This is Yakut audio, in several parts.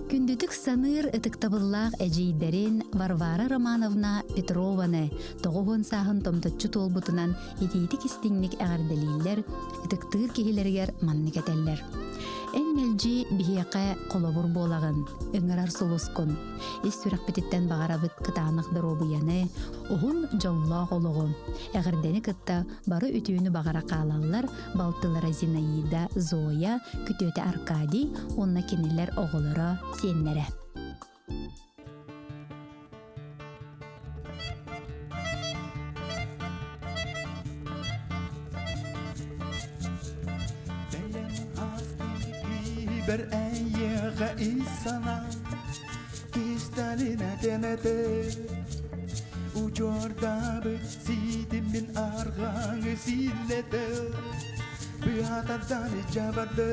Күндүтүк саныыр ытыктабыллаах эдьиийдэрин Варвара Романовна Петрованы 90 сааһын томточчу туолбутунан итиитик истиҥник эҕэрдэлииллэр, ытыктыыр киһилэригэр маннык этэллэр. Эн мэлдьи биһиэхэ холобур буолаҕын, ыҥырар сулускун. Ис сүрэхпититтэн баҕарабыт кытаанах доруобуйаны, уһун дьоллоох олоҕу. Эҕэрдэни кытта бары үтүөнү баҕара хаалаллар балтылара Зинаида, Зоя, күтүөтэ Аркадий уонна кинилэр оҕолоро, сиэннэрэ. Бэйэм ааспыт эйиэхэ ис санаам кистэлин этэмэтэ Учуордаабыт сиитиммин арҕаҥы сииллэтэ Быһатардан дьабарды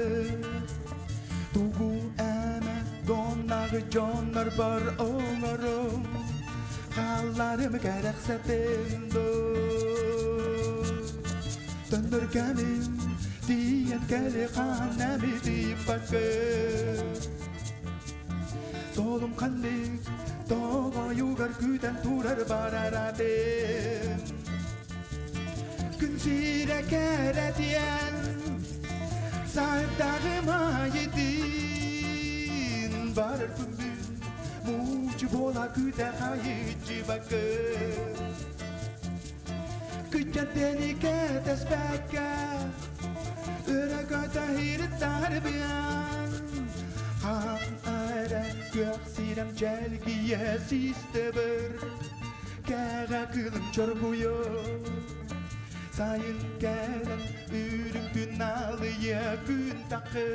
Тугу эмэ гоннагы дьоннорбор оҥорум Хаалларым кэрэхсэтин дуу Төннөр кэмим тиийэн кэли ханна битийбаккын Солум ханнык тоҕойугар күүтэн турар бараратым Күн сирэ кэрэтиэн сардаҕым айытын барар күммүн муучу буола күүтэ хайыччыбаккын Күччэттэни кэтэспэккэ өрө көтө ириттарбыан Хаан эрэ күөх сирэм чэлгийэ систэбэр Кэҕэ кылым чоргуйо Сайын кэлэн үрүҥ күн алыйа күн тахы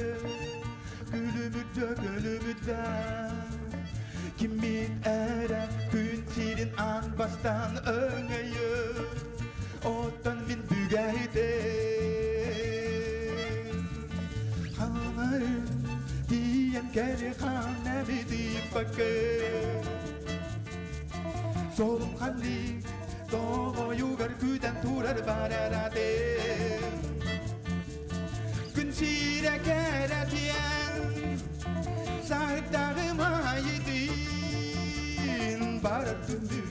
Күлүмүрдэ күлүмүрдэ Киммит эрэ күн сирин аан бастаан өҥөйө Оттон мин бүгэһитим Хаҥарын тиийэн кэри хаан эбитиппаккы Солум ханнык тоҕойугар күүтэн турар бараратым Күн сирэ кэрэтиэн сардаҕым айытын барар күндүн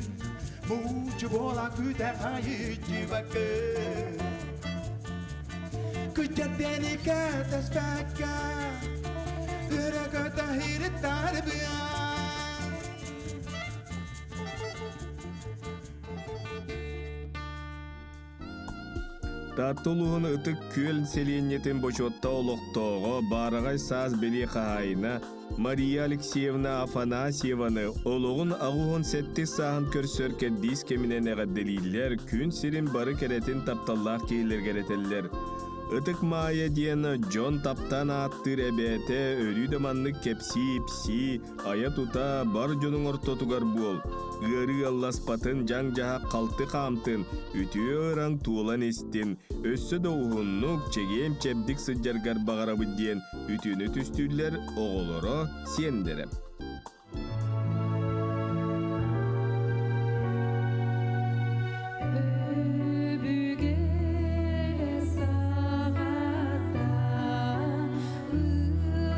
муучу буола күтэ хайыччыбаккын Күччэттэни кэтэспэккэ өрө көтө ириттарбыан Таатта улууһун Ытык Күөл сэлиэнньэтин бочуоттаах олохтооҕо, баараҕай саас бэлиэ хаһаайына Мария Алексеевна Афанасьеваны олоҕун 87 сааһын көрсөр кэрдиис кэминэн эҕэрдэлииллэр, күн сирин бары кэрэтин тапталлаах киһилэргэр этэллэр. Ытык Маайа диэн дьон таптаан ааттыыр эбээтэ өрүү да маннык кэпсии-ипсии, айа-тута бар дьонуҥ ортотугар буол, ыарыы алласпатын, дьаҥ-дьаһах халты хаамтын, үтүө ыраҥ туолан истин, өссө да уһуннук, чэгиэн-чэбдик сылдьаргар баҕарабыт диэн үтүөнү түстүүллэр оҕолоро, сиэннэрэ. Өбүгэ саҕата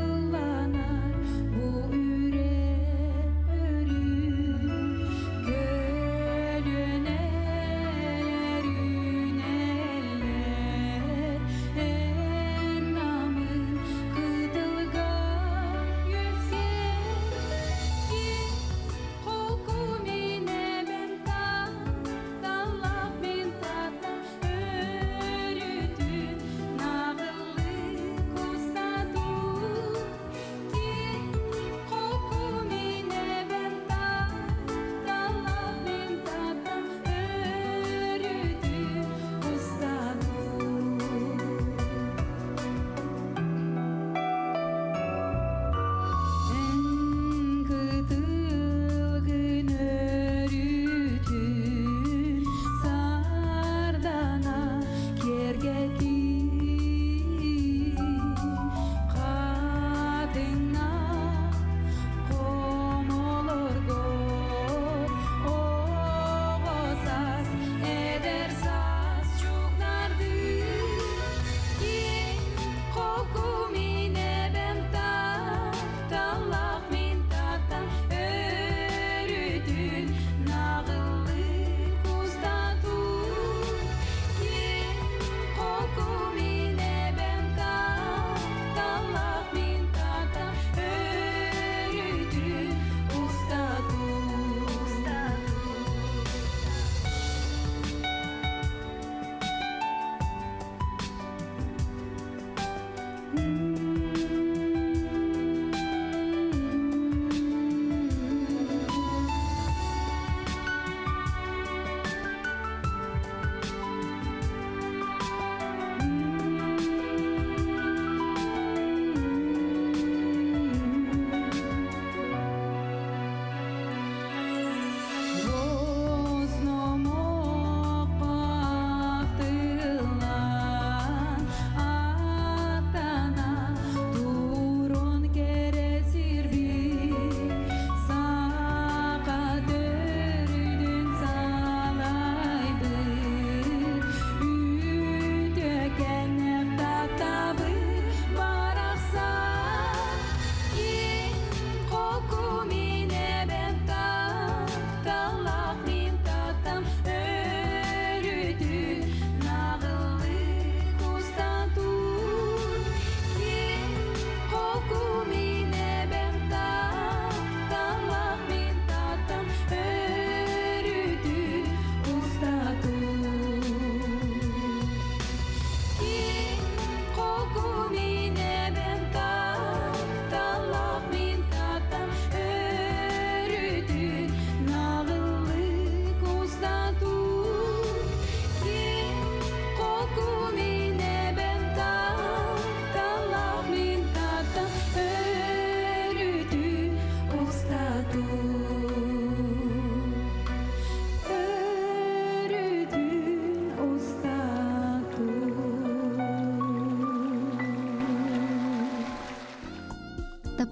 ылланар бу үрэх өрүү көлүөнэлэр үүнэллэр эн намын кытылга үөскээ.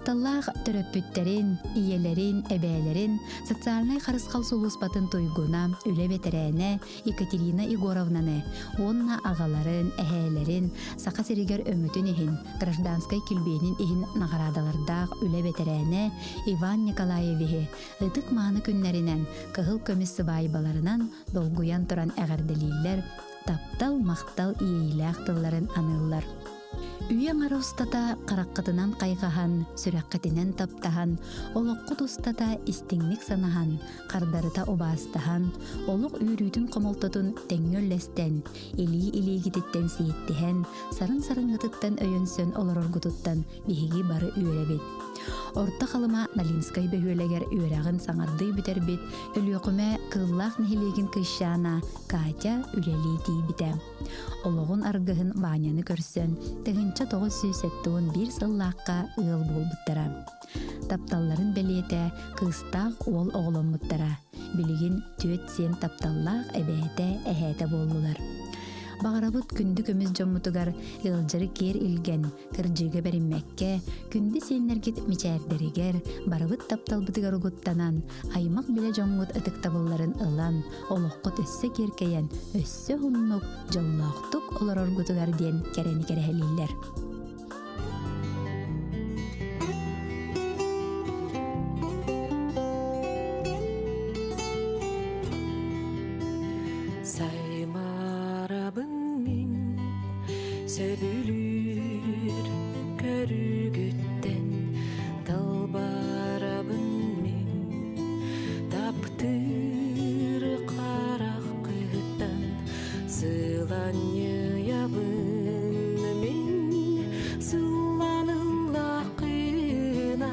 Тапталлаах төрөппүттэрин, ийэлэрин, эбээлэрин социальнай харысхал сулууспатын туйгуна, үлэ бэтэрээнэ Екатерина Егоровнаны уонна аҕаларын, эһээлэрин Саха сиригэр өҥөтүн иһин, гражданскай килбиэнин иһин наҕараадалардаах үлэ бэтэрээнэ Иван Николаевиһы ытык-мааны күннэринэн кыһыл көмүс сыбаайбаларынан долгуйан туран эҕэрдэлииллэр, таптал, махтал иэйиилээх тылларын аныыллар. Үйэ аҥара устата хараххытынан хайҕаһан, сүрэххитинэн таптаһан, олоххут устата истиҥник санаһан, хардарыта убаастаһан, олох үөрүүтүн-хомолтотун тэҥҥэ үллэстэн, илии-илиигититтэн сиэттиһэн, сарын-сарыҥҥытыттан өйөнсөн олороргутуттан биһиги бары үөрэбит. Орто Халыма Налимскай бөһүөлэгэр үөрэҕин саҥардыы бүтэрбит Өлүөхүмэ Кыыллаах нэһилиэгин кыысчаана Катя үлэлии тиийбитэ. Олоҕун аргыһын Ваняны көрсөн, 1971 сыллаахха ыал буолбуттара. Тапталларын бэлиэтэ кыыстаах уол оҕоломмуттара. Билигин түөрт сиэн тапталлаах эбээтэ, эһээтэ буоллулар. Баҕарабыт күндү көмүс дьоммутугар ыалдьары киэр илгэн, кырдьыыга бэриммэккэ, күндү сиэннэргит мичээрдэригэр, барыбыт тапталбытыгар угуттанан, аймах билэ дьоҥҥут ытыктабылларын ылан, олоххут өссө киэркэйэн, өссө уһуннук, дьоллоохтук олороргутугар диэн кэрэни кэрэһэлииллэр. Саймарабын мин сөбүлүүр көрүгүттэн талбарабын мин таптыыр хараххыттан сыланньыйабын мин сылланыллаххына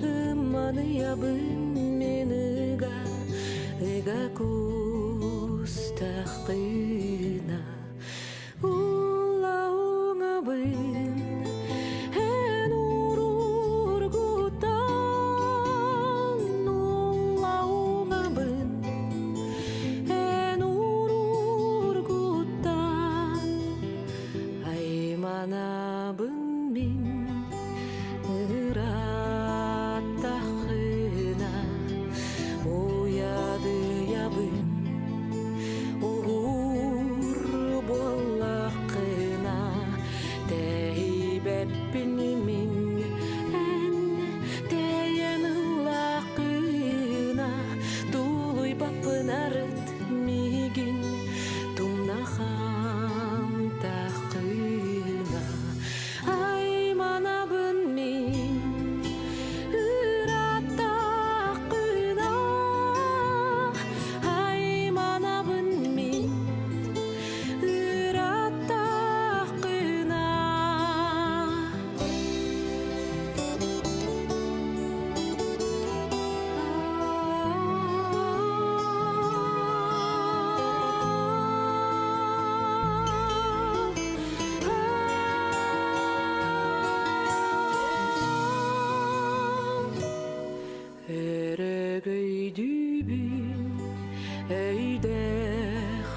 ымманыйабын мин ыга ыга кустаххына Улауҥабын эн уруургутан Улауҥабын эн уруургутан Айманабын мин ыраттаххына Уйадыйабын Уһуур буоллаххына тэйбэппин мин эн тэйэн ыллаххына тулуйбаппын арыт миигин тумнахан таххына айманабын мин ыраттаххына айманабын мин ыраттаххына. Өрөгөйдүүбүн өйдөөх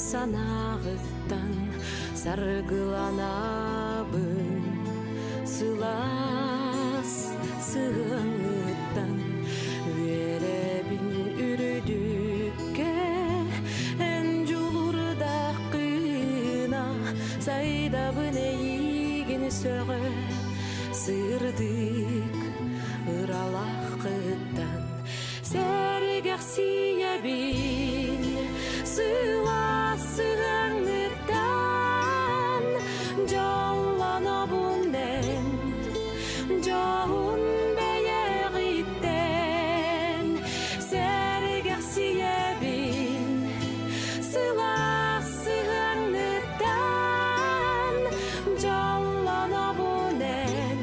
санааҕыттан саргыланабын сылаас сыһыаҥҥыттан үөрэбин үрдүккэ эн дьулурдаххына сайдабын эйиигин сөҕө сырдык ыралааххыттан сэргэхсийэбин сылаас сыһыаҥҥыттан дьоллонобун эн дьоһун бэйэҕиттэн сэргэхсийэбин сылаас сыһыаҥҥыттан дьоллонобун эн.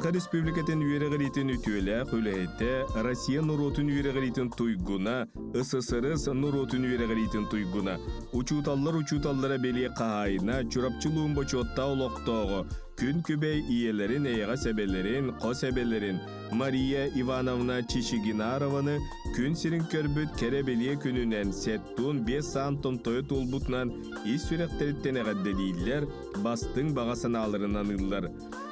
Саха Республикатын үөрэҕириитин үтүөлээх үлэһитэ, Россия норуотун үөрэҕириитин туйгуна, СССР норуотун үөрэҕириитин туйгуна, учууталлар учууталлара бэлиэ хаһаайына, Чурапчы улууһун бочуоттаах олохтооҕо, күн күбэй ийэлэрин эйэҕэс эбэлэрин, хос эбэлэрин Мария Ивановна Чичигинарованы күн сирин көрбүт кэрэ бэлиэ күнүнэн 75 саан томтойо туолбутунан ис сүрэхтэриттэн эҕэрдэлииллэр, бастыҥ баҕа санааларын аныыллар.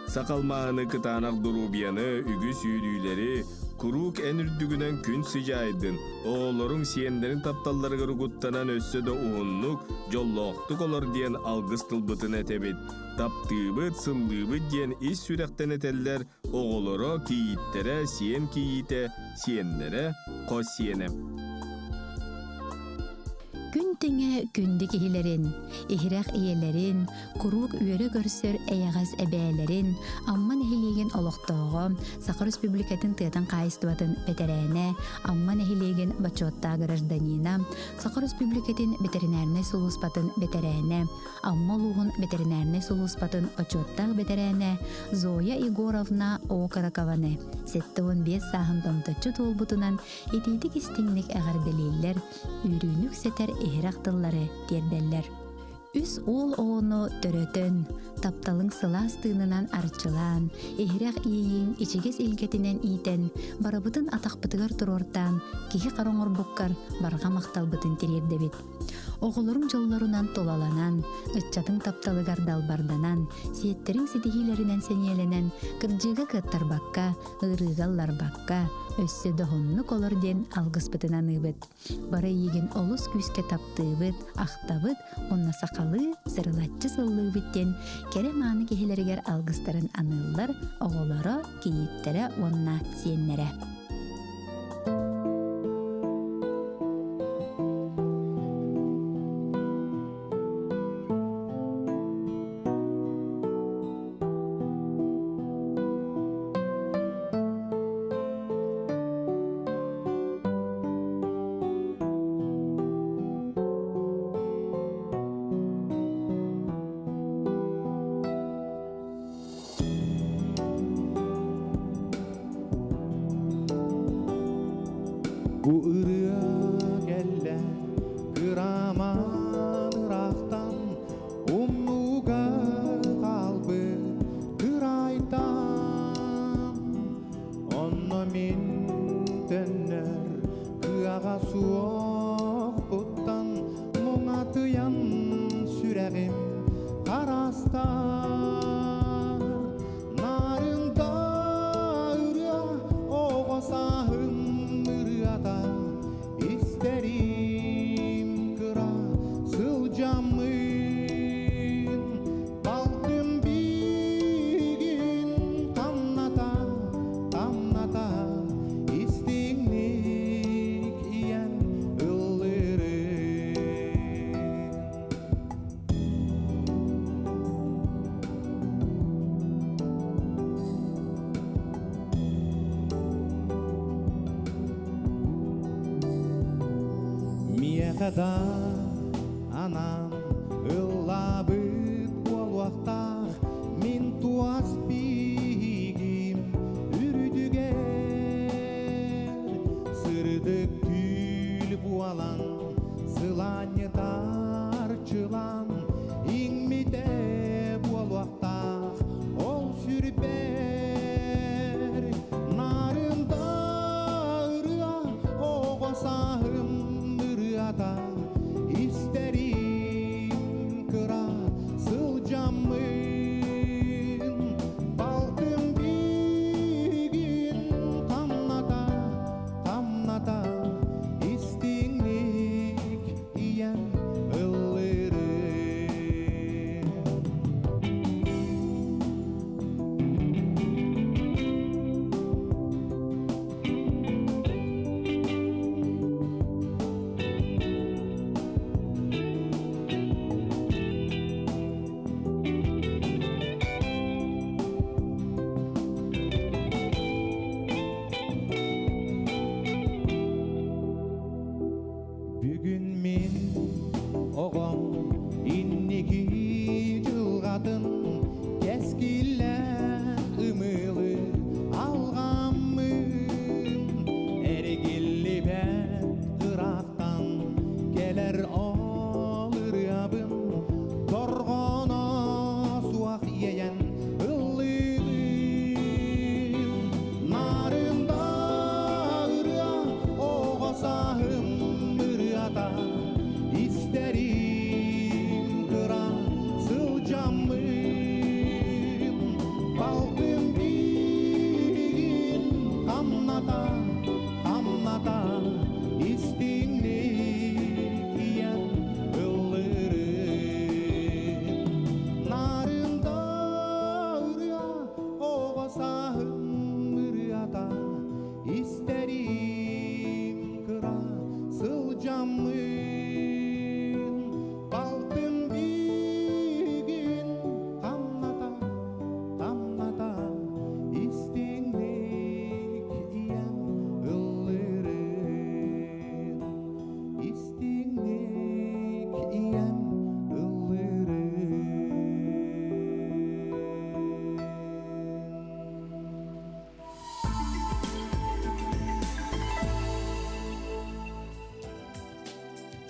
Сахалмааһыны кытаанах доруобуйаны, үгүс үөрүүлэри, куруук эн үрдүгүнэн күн сыдьаайдын, оҕолоруҥ сиэннэрин тапталларыгар угуттанан өссө да уһуннук, дьоллоохтук олор диэн алгыс тылбытын этэбит. Таптыыбыт, сыллыыбыт диэн ис сүрэхтэн этэллэр оҕолоро, кийииттэрэ, сиэн кийиитэ, сиэннэрэ, хос сиэнэ. Күн тэҥэ күндү киһилэрин, иһирэх ийэлэрин, куруук үөрэ көрсөр эйэҕэс эбээлэрин, Амма нэһилиэгин олохтооҕо, Саха Республикатын тыатын хаһаайыстыбатын бэтэрээнэ, Амма нэһилиэгин бочуоттаах гражданина, Саха Республикатын ветеринарнай сулууспатын бэтэрээнэ, Амма улууһун ветеринарнай сулууспатын бочуоттаах бэтэрээнэ Зоя Егоровна Окорокованы 75 сааһын томточчу туолбутунан итиитик-истиҥник эҕэрдэлииллэр, үөрүүнү үксэтэр иһирэх тыллары тиэрдэллэр. Үс уол оҕону төрөтөн, тапталыҥ сылаас тыынынан арчылаан, иһирэх иэйииҥ ичигэс илгэтинэн иитэн, барыбытын атахпытыгар туруортаан, киһи хара оҥорбуккар барҕа махталбытын тириэрдэбит. Оҕолоруҥ дьоллорунан тулаланан, ыччатыҥ тапталыгар далбарданан, сиэттэриҥ ситиһиилэринэн сэниэлэнэн, кырдьыыга кыаттарбакка, ыарыыга ылларбакка, өссө дохуннук олор диэн алгыспытын аныыбыт. Бары эйигин олус күүскэ таптыыбыт, ахтабыт уонна сахалыы сырылаччы сыллыыбыт диэн кэрэ-мааны киһилэригэр алгыстарын аныыллар оҕолоро, кийииттэрэ уонна сиэннэрэ. Бу ырыа кэллэ кыраман ыраахтан умнууга хаалбыт кырайтан онно мин төннөр кыаҕа суохпуттан муҥатыйан сүрэҕим харастар Нарында ырыа оҕо сааһым ырыата истэрим кыра сылдьаммын балтым биигин тамната тамната истиҥник ийэм ыллыырын. Миэхэ да анаан ыллаабыт буолуохтаах мин туос биһигим үрдүгэр сырдык түүл буолан сылаанньытар чылан иҥмитэ буолуохтаах ол сүрбэр нарында ырыа оҕо сааһым ырыата истэрим. Хамната, хамната, истиҥник ийэм ыллыырын. Нарында ырыа, оҕо сааһым ырыата, истэрим кыра сылдьаммын. Балтым биигин хамната, хамната, истиҥник ийэм ыллыырын. Истиҥник ийэм ыллыырын.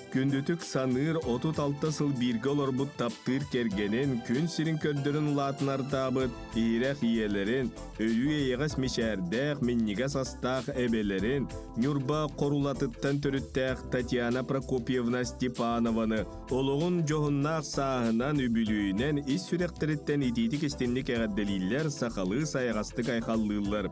Күндүтүк саныыр 36 сыл бииргэ олорбут таптыыр кэргэнин, күн сирин көрдөрөн улаатынардаабыт иһирэх ийэлэрин, өрүү эйэҕэс мичээрдээх, минньигэс астаах эбэлэрин, Ньурба Хорулатыттан төрүттээх Татьяна Прокопьевна Степанованы олоҕун дьоһуннаах сааһынан, үбүлүөйүнэн ис сүрэхтэриттэн итиитик-истинник эҕэрдэлииллэр, сахалыы сайаҕастык айхаллыыллар.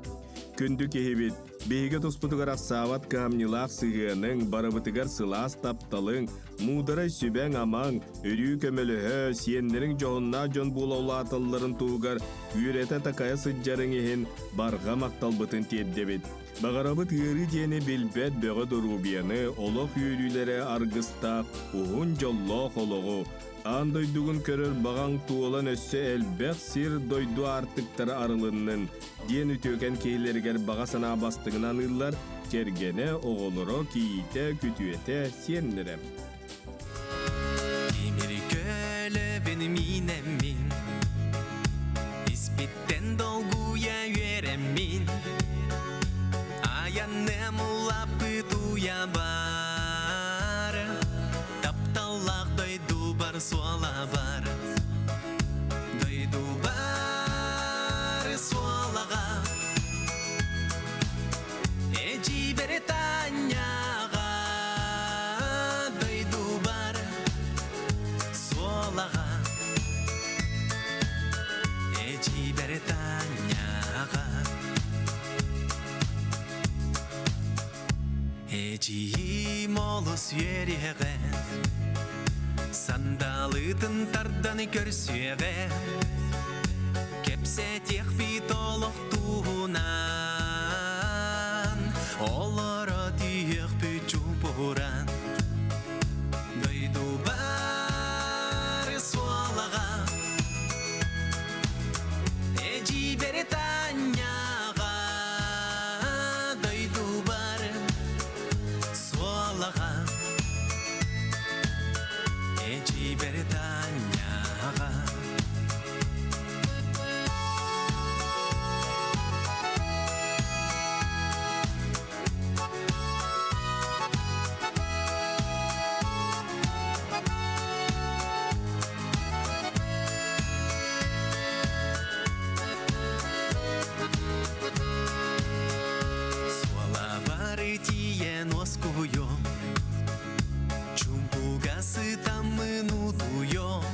Күндү киһибит, Биһиги туспутугар ахсаабат кыһамньылаах сыһыаныҥ, барыбытыгар сылаас тапталыҥ, муударай сүбэҥ-амаҥ, өрүү көмөлөһө, сиэннэриҥ дьоһуннаах дьон буола улааталларын туһугар үөрэтэ-такайа сылдьарыҥ иһин барҕа махталбытын тиэрдэбит. Баҕарабыт ыарыы диэни билбэт бөҕө доруобуйаны, олох үөрүүлэрэ аргыстаах уһун дьоллоох олоҕу, аан дойдугун көрөр баҕаҥ туолан өссө элбэх сир дойду аартыктара арылыннын, диэн үтүөкэн киһилэригэр баҕа санаа бастыҥын аныыллар кэргэнэ, оҕолоро, кийиитэ, күтүөтэ, сиэннэрэ. Тимир көлөбүн миинэммин, испиттэн долгуйа үөрэммин, айанным улаппыт уйабар, тапталлаах дойдубар суола бар. Дойдубар суолаҕа Эдьиийбэр Таанньаҕа Дойдубар суолаҕа Эдьиийбэр Таанньаҕа Эдьиийим олус үөрүөҕэ Сандалытын тардан көрсүөҕэ Кэпсэтиэхпит олох туһунан Олоро түһүөхпүт чуумпуран Дойдубар суолаҕа Эдьиийбэр Таанньаҕа Дойдубар суолаҕа Эдьиийбэр Таанньаҕа Суолабары тиийэн уоскуйуом, чуумпуга сытаммын утуйуом,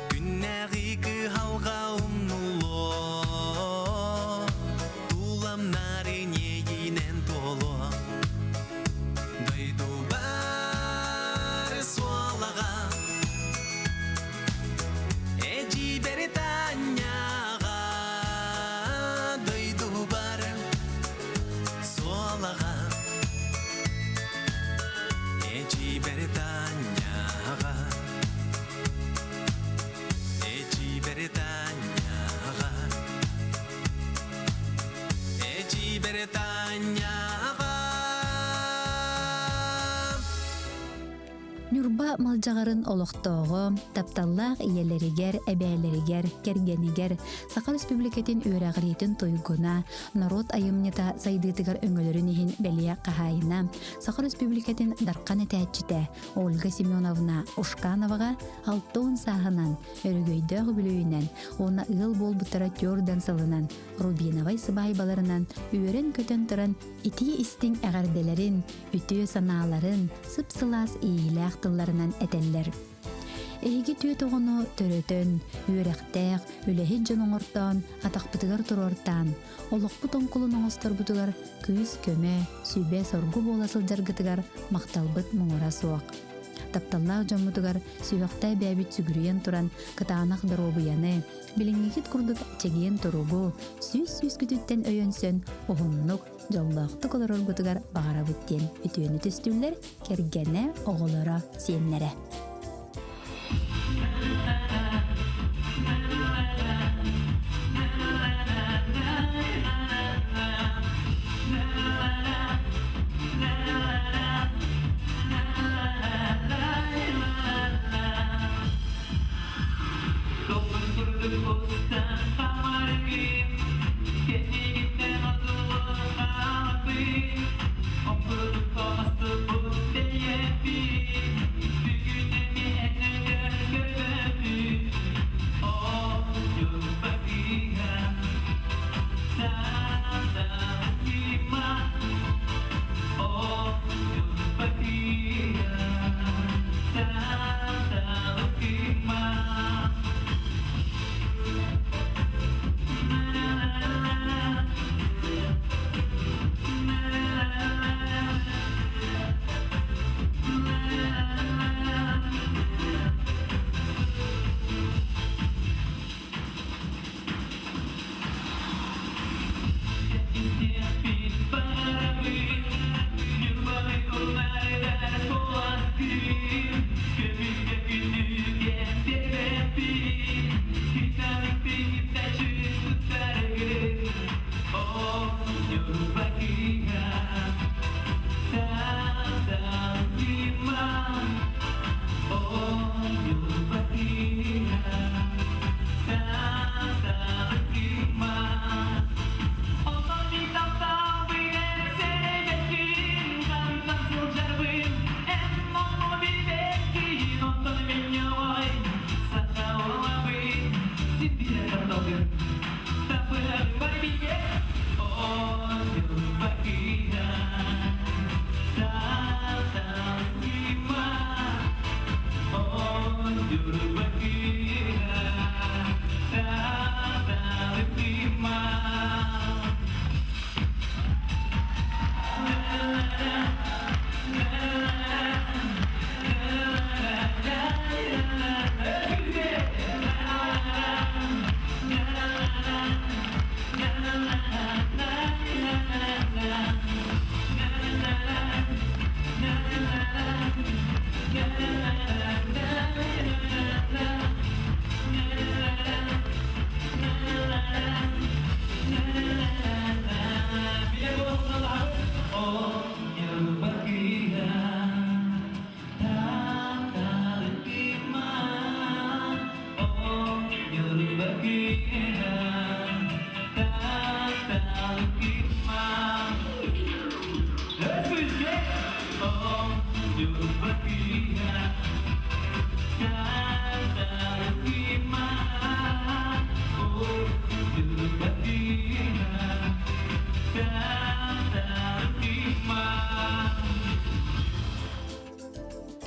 күннээҕи кыһалҕа умнуллуо, тулам нарыньейинэн туолуо. Дойдубар суолаҕа Эдьиийбэр Таанньаҕа Дойдубар суолаҕа Эдьиийбэр Таанньаҕа Эдьиийбэр Таанньаҕа Эдьиийбэр Таанньаҕа Ньурба Малдьаҕарын олохтооҕо, тапталлаах ийэлэригэр, эбээлэригэр, кэргэнигэр Саха Республикатын үөрэҕириитин туйгуна, норуот айымньыта сайдыытыгар өҥөлөрүн иһин бэлиэ хаһаайына, Саха Республикатын Дархан этээччитэ Ольга Семеновна Ушкановаҕа 60 сааһынан, өрөгөйдөөх үбүлүөйүнэн уонна ыал буолбуттара түөрт сылынан Рубиновай сыбаайбаларынан үөрэн-көтөн туран итии-истиҥ эҕэрдэлэрин, үтүө санааларын сып-сылаас иэйиилээх тылларынан этэллэр. Эһиги түөт оҕону төрөтөн, үөрэхтээх, үлэһит дьон оҥортоон, атахпытыгар туруортаан, олохпут оҥкулун оҥосторбутугар күүс-көмө, сүбэ-соргу буола сылдьаргытыгар махталбыт муҥура суох. Тапталлаах дьоммутугар сүһүөхтэй бэйэбит сүгүрүйэн туран кытаанах доруобуйаны, билиҥҥикит курдук чэгиэн туругу, сүүс-сүүскүтүттэн өйөнсөн уһуннук, дьоллоохтук олороргутугар баҕарабыт диэн үтүөнү түстүүллэр кэргэнэ, оҕолоро, сиэннэрэ.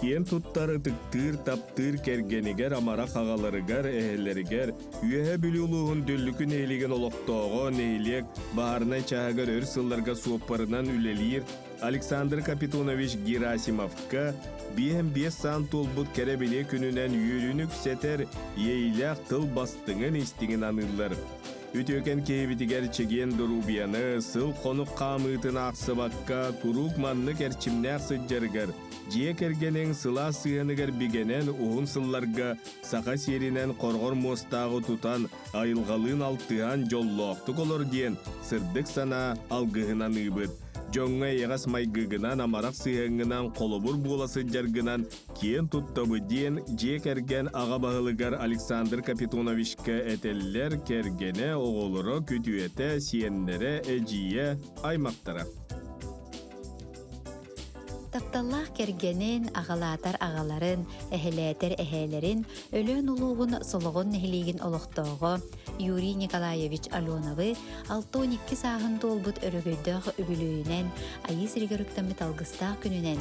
Киэн туттар ытыктыыр, таптыыр кэргэнигэр, амарах аҕаларыгар, эһэлэригэр, Үөһэ Бүлүү улууһун Дүллүкү нэһилиэгин олохтооҕо, нэһилиэк баһаарынай чааһыгар өр сылларга суоппарынан үлэлиир Александр Капитонович Герасимовка биэһэн биэс саан туолбут кэрэ бэлиэ күнүнэн үөрүүнү үксэтэр иэйиилээх тыл бастыҥын истиҥин аныыллар. Үтүөкэн киһибитигэр чэгиэн доруобуйаны, сыл-хонук хаамыытын аахсыбакка куруук маннык эрчимнээх сылдьарыгар, дьиэ кэргэниҥ сылаас сыһыаныгар бигэнэн уһун сылларга саха сиэринэн хорҕор муостааҕы тутан, айылҕалыын алтыһан дьоллоохтук олор диэн сырдык санаа алгыһын аныыбыт. Дьоҥҥо эйэҕэс майгыгынан, амарах сыһыаҥҥынан холобур буола сылдьаргынан киэн туттабыт диэн дьиэ кэргэн аҕа баһылыгар Александр Капитоновичка этэллэр кэргэнэ, оҕолоро, күтүөтэ, сиэннэрэ, эдьиийэ, аймахтара. Тапталлаах кэргэнин, аҕалаатар аҕаларын, эһэлээтэр эһээлэрин Өлөөн улууһун Солоҕон нэһилиэгин олохтооҕо Юрий Николаевич Аленовы 62 сааһын туолбут өрөгөйдөөх үбүлүөйүнэн Айыы сиригэр үктэммит алгыстаах күнүнэн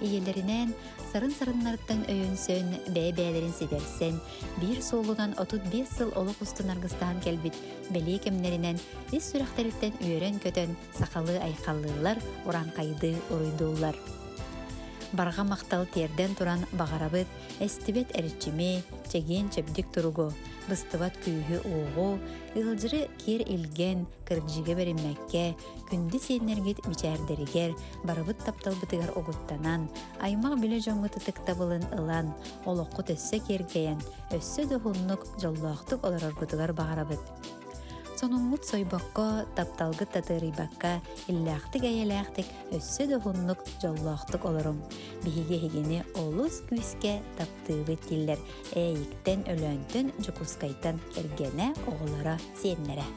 ийэлэринээн сарын-сарыннарыттан өйөнсөн, бэйэ-бэйэлэрин ситэрсэн, биир суолунан 35 сыл олох устун аргыстаан кэлбит бэлиэ кэмнэринэн ис сүрэхтэриттэн үөрэн-көтөн сахалыы айхаллыыллар, урааҥхайдыы уруйдууллар. Барҕа махтал тиэрдэн туран баҕарабыт эстибэт эрчими, чэгиэн-чэбдик туругу, быстыбат күүһү-уоҕу, ыалдьыры киэр илгэн, кырдьыга бэриммэккэ, күндү сиэннэргит мичээрдэригэр, барыбыт тапталбытыгар угуттанан, аймах-билэ дьоҥҥут ытыктабылын ылан, олоххут өссө киэркэйэн, өссө да уһуннук, дьоллоохтук олороргутугар баҕарабыт. Сонуҥҥут сойбокко, тапталгыт татыарыйбакка, иллээхтик-эйэлээхтик, өссө да уһуннук, дьоллоохтук олоруҥ. Биһиги эһигини олус күүскэ таптыыбыт дииллэр Ээйиктэн, Өлөөнтөн, Дьокуускайтан кэргэнэ, оҕолоро, сиэннэрэ.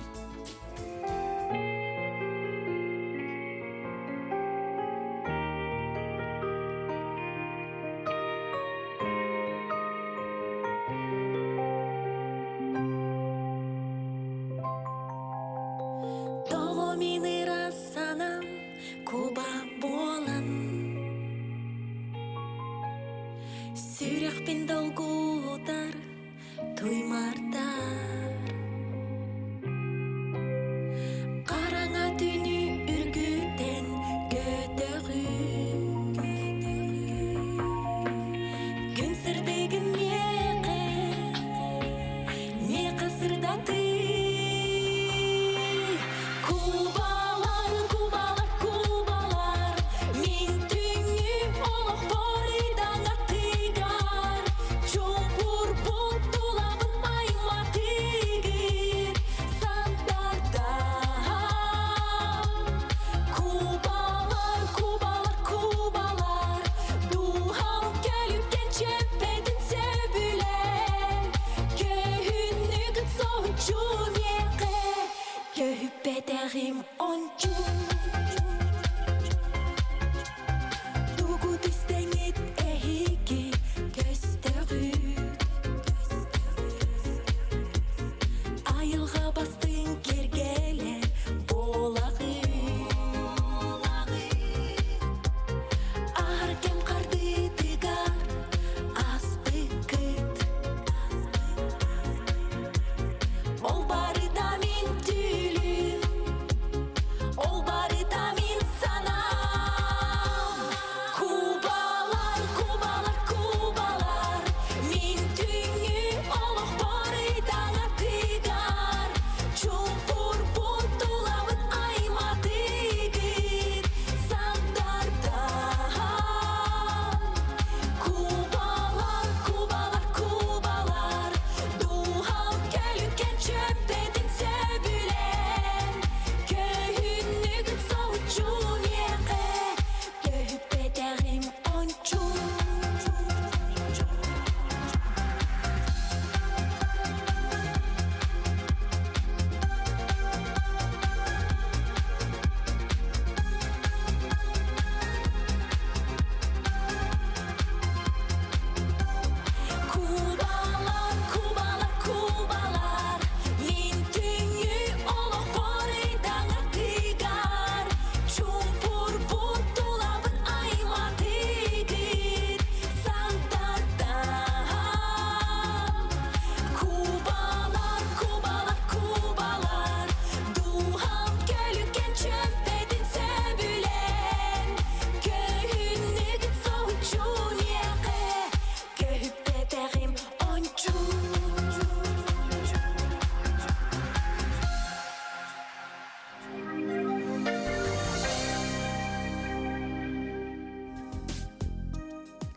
Тоҕо мин ыра санам куба буолан Сүрэхпин долгутар туймардар Хараҥа түүнү үргүтэн көтөҕү Күн сырдыгын миэхэ, миэхэ сырдатыы. Кубалар, кубалар, кубалар, мин түүҥҥү олохпор ыдаҥатыгар чуҥкурбут тулабын айматыгыр сандардан. Кубалар, кубалар, кубалар, дууһам кэлүккэн чэппэтин сөбүлээн, көһүннүгүт соһуччу миэхэ, көһүппэтэҕим ончу. Тугу түстэҥит эһиги көстөҕүт Айылҕа бастыҥ киэргэлэ буолаҕыт Аһар кэм хардыытыгар аспыккыт Ол барыта мин түүлүм Ол барыта мин санаам Кубалар, кубалар, кубалар Мин түүҥҥү олохпор ыйдаҥатыгар Чуҥкурбут тулабын айматыгыт Сандардаан Кубалар, кубалар, кубалар Дууһам көлүккэн чөппөтүн сөбүлээн Көһүннүгүт соһуччу миэхэ Көһүппэтэҕим ончу Кубалар, кубалар, кубалар, мин түүҥҥү олохпор ыйдаҥатыгар чуумпурбут тулабын айматыгыт сандартан. Кубалар, кубалар, кубалар, дууһам көлүккэн чөмпөтүн сөбүлээн, көһүннүгүт соһуччу миэхэ Көһүппэтэҕим ончу.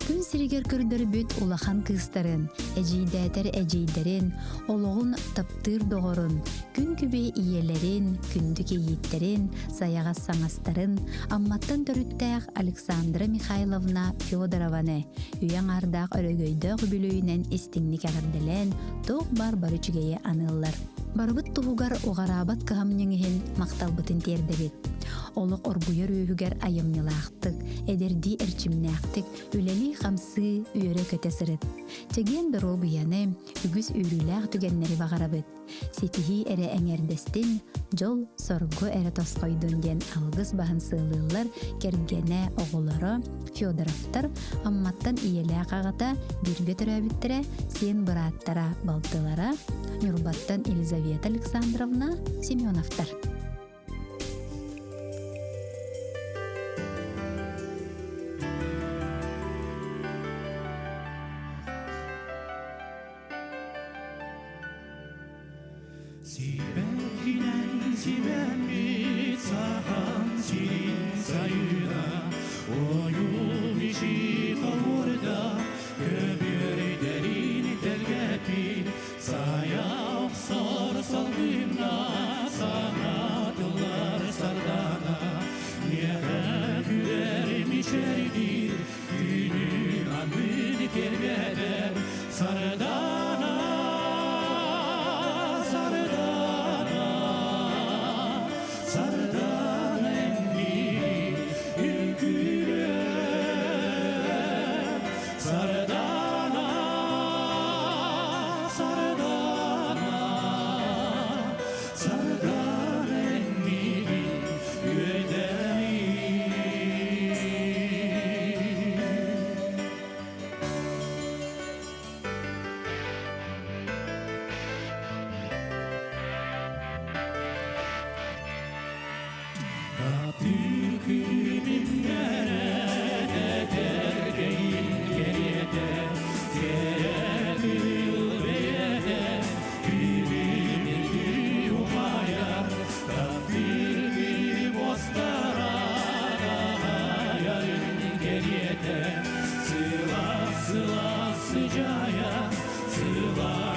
Күн сиригэр көрдөрбүт улахан кыыстарын, эдьиийдээтэр эдьиийдэрин, олоҕун таптыыр доҕорун, күн күбэй ийэлэрин, күндү кийииттэрин, сайаҕас саҥастарын, Амматтан төрүттээх Александра Михайловна Федорованы үйэ аҥаардаах өрөгөйдөөх үбүлүөйүнэн истиҥник эҕэрдэлээн, туох баар бары үчүгэйи аныыллар. Барыбыт туһугар уҕараабат кыһамньыҥ иһин махталбытын тиэрдэбит. олох оргуйар үөһүгэр айымньылаахтык, эдэрдии эрчимнээхтик үлэлии-хамсыы, үөрэ-көтө сырыт. Чэгиэн доруобуйаны, үгүс үөрүүлээх түгэннэри баҕарабыт. Ситиһии эрэ эҥэрдэстин, дьол, соргу эрэ тосхойдун диэн алгыс баһын сыалыыллар кэргэнэ, оҕолоро Федоровтар, Амматтан ийэлээх аҕата, бииргэ төрөөбүттэрэ, сиэн бырааттара, балтылара, Ньурбаттан Елизавета Александровна Семеновтар. Сибэккинэн симэммит сахан сирин сайына, Ойуу иши хомурда, көбүөрдэрин тэлгэппит, Сайа охсор салгынна, саҥа тыллар сардана, Миэхэ күлэр мичээрдиир, күнүн аннын кэргэтэр, Сардана, Сардана, Сардана эммин үҥкүүлүөм. Сардана, Сардана, Сардана эммин үөдэми. Сыла, сыла, сыжая, сыла.